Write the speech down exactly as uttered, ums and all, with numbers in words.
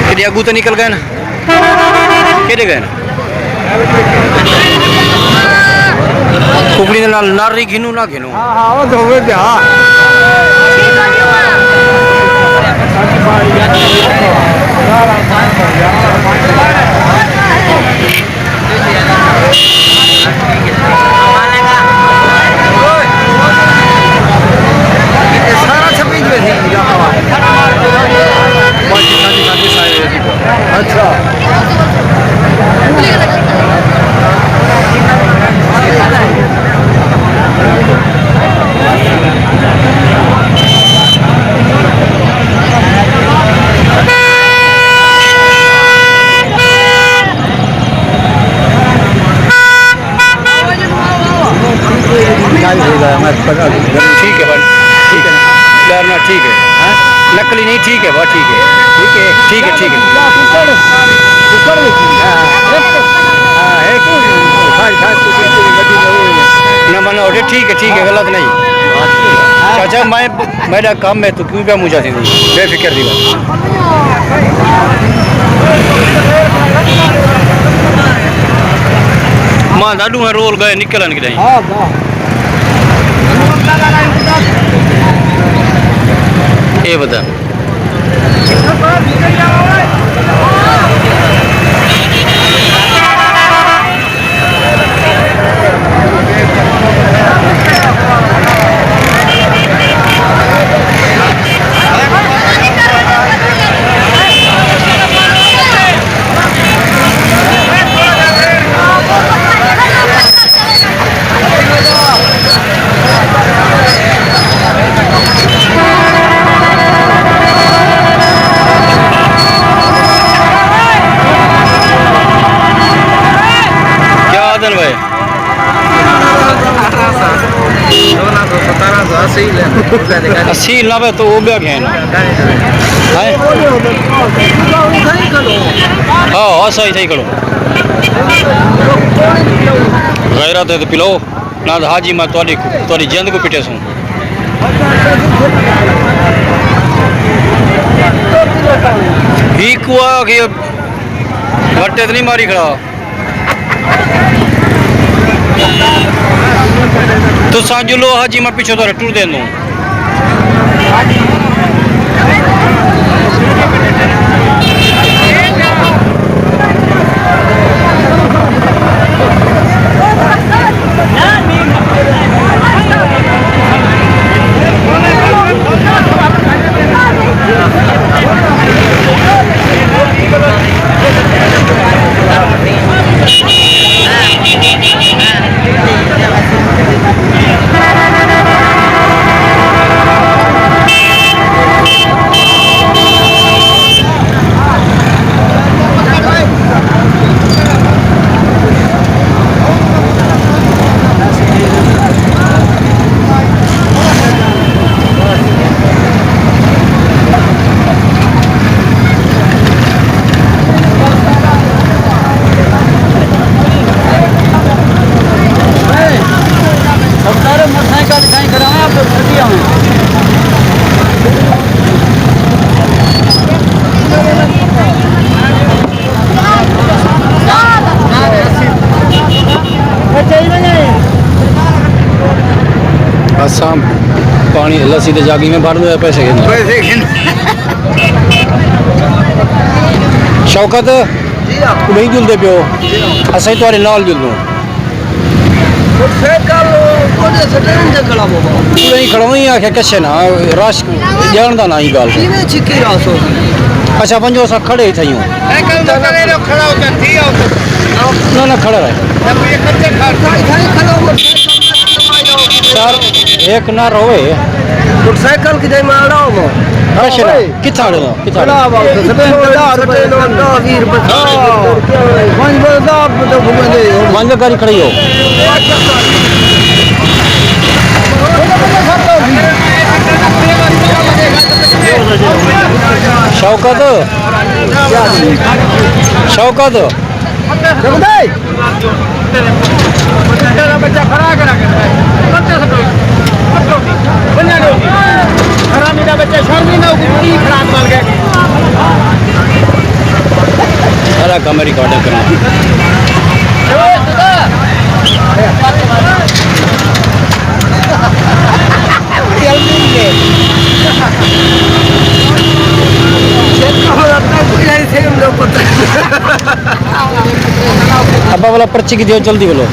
کݙے اڳوں تے نکل ڳئے نا؟ کیݙے ڳئے نا؟ ککڑی دے نال نر ہی گھنوں نہ گھنوں۔ ہاں، ہاں، او دھووے تے ہا۔ سارا چھپی جو ہے۔ اچھا۔ ٹھیک ہے بھائی، ٹھیک ہے۔ ڈرنا ٹھیک ہے۔ ہاں؟ نقلی نہیں، ٹھیک ہے بھائی، ٹھیک ہے۔ ٹھیک ہے۔ ٹھیک ہے، ٹھیک ہے۔ نہ بنا اٹھے، ٹھیک ہے، ٹھیک ہے، غلط نہیں۔ چاچا، میں، میرا کم ہے، تو کیوں پیا مجھا تھی؟ بے فکر دی بات۔ ماں داڈو ہیں رول گئے، نکلن کے نہیں۔ اے بتا۔ کیا آدن بھائی؟ اسی لبے تو او ٻیا گھن۔ ہیں؟ ہاں، ہاں، صحیح، صحیح کرو۔ غیرت ہے تے پلو، نہ تے حاجی میں تہاݙی، تہاݙی جند کوں پٹیسوں۔ ہی کوا کہ وٹے تے نہیں ماری کھڑا۔ تساں جلو حاجی، میں پچھوں تہاݙے ٹردے ہوں۔ اساں پاݨی لسی تے جاڳی میں بھر دے پیسے گھن۔ پیسے گھن۔ شوکت، جی ہاں۔ توں نہیں جلدے پیو، جی ہاں۔ اساں تہاݙے نال جلدوں۔ موٹر سائیکل کونے سٹینڈ تے کھڑا بابا۔ توں نہیں کھڑا، ہی آکھے کچھے نہ، رش ڄاݨدا نہ ہی ڳالھ۔ کیویں چھکی رہسو؟ اچھا، ونڄو، اساں کھڑے ہی تھیوں۔ سائیکل نہ کرے، کھڑا ہو جا، تھی آؤ۔ نہ، نہ، کھڑا رہ۔ جب یہ کچھے کھڑ۔ سائیکل کھڑا ہو۔ سر، ہک نہ روئے۔ موٹر سائیکل کدے میں اڑاؤ مو۔ کشنا۔ کتھاں اڑنا؟ کتھاں اڑنا؟ سٹے نو دہ ویہہ روپے۔ ہاں۔ پنج وجے دا تو بھگن دے۔ پنج وجے گاڑی کھڑی ہو۔ شوکت۔ شوکت۔ حرام دا بچہ، شرم ہی نہ ہوتی، کی خراب بن گئے۔ سارا کم ریکارڈ کرنا۔ ابا والا پرچی کی دیو، جلدی بولو۔